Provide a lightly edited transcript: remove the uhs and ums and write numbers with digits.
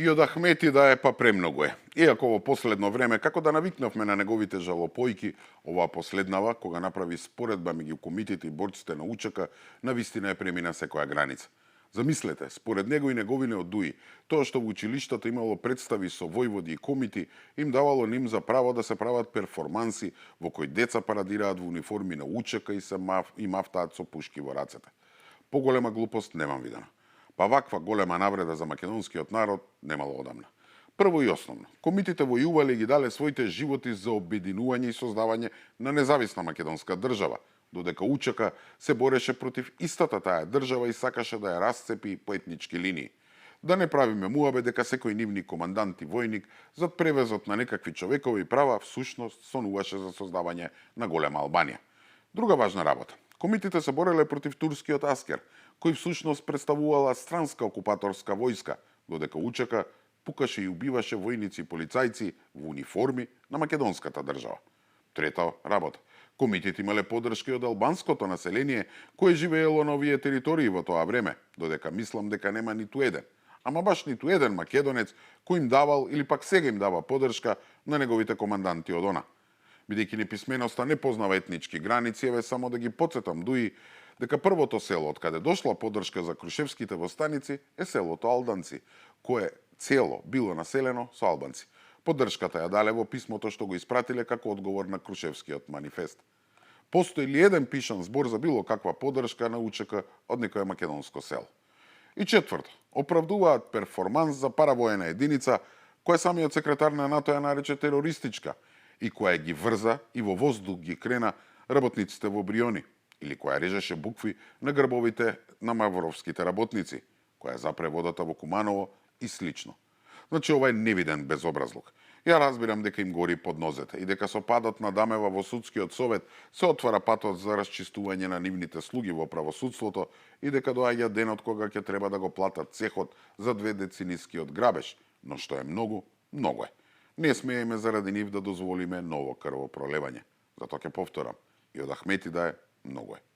И од Ахмети да е па премногу е. Иако во последно време, како да навикнавме на неговите жалопојки, оваа последнава, кога направи споредба меѓу комитите и борците на УЧК, навистина е премина секоја граница. Замислете, според него и неговине одуи, тоа што во училиштата имало представи со војводи и комити, им давало ним за право да се прават перформанси во кои деца парадираат во униформи на УЧК и мафтаат со пушки во рацете. Поголема глупост немам видена. Па ваква голема навреда за македонскиот народ немало одамна. Прво и основно, комитите војувале и ги дале своите животи за обединување и создавање на независна македонска држава, додека УЧК се бореше против истата таа држава и сакаше да ја расцепи по етнички линии. Да не правиме муабе дека секој нивни командант и војник зад превезот на некакви човекови права всушност сонуваше за создавање на голема Албанија. Друга важна работа. Комитите се бореле против турскиот аскер, кој всушност представувала странска окупаторска војска, додека УЧК пукаше и убиваше војници и полицајци во униформи на македонската држава. Трета работа. Комитите имале подршка од албанското население кое живеело на овие територии во тоа време, додека мислам дека нема ниту еден, ама баш ниту еден македонец кој им давал или пак сега им дава подршка на неговите команданти од она. Бидејќи неписменоста не познава етнички граници, еве само да ги потсетам дуи дека првото село од каде дошла подршка за крушевските востаници е селото Алданци, кое цело било населено со албанци. Поддршката ја дале во писмото што го испратиле како одговор на Крушевскиот манифест. Постои ли еден пишан збор за било каква поддршка на УЧК од некоја македонско село? И четврто, оправдуваат перформанс за паравоена единица која самиот секретар на НАТО ја нарече терористичка и која ги врза и во воздух ги крена работниците во Бриони, или која режеше букви на грбовите на мавровските работници, која запре водата во Куманово и слично. Значи, ова е невиден безобразлук. Ја разбирам дека им гори под нозете и дека со падот на Дамева во судскиот совет се отвара патот за расчистување на нивните слуги во правосудството и дека доаѓа денот кога ќе треба да го платат цехот за 2 децинискиот грабеж, но што е многу, многу е. Не смееме заради нив да дозволиме ново крвопролевање. Затоа ќе повторам, и од Ахмети да е, многу е.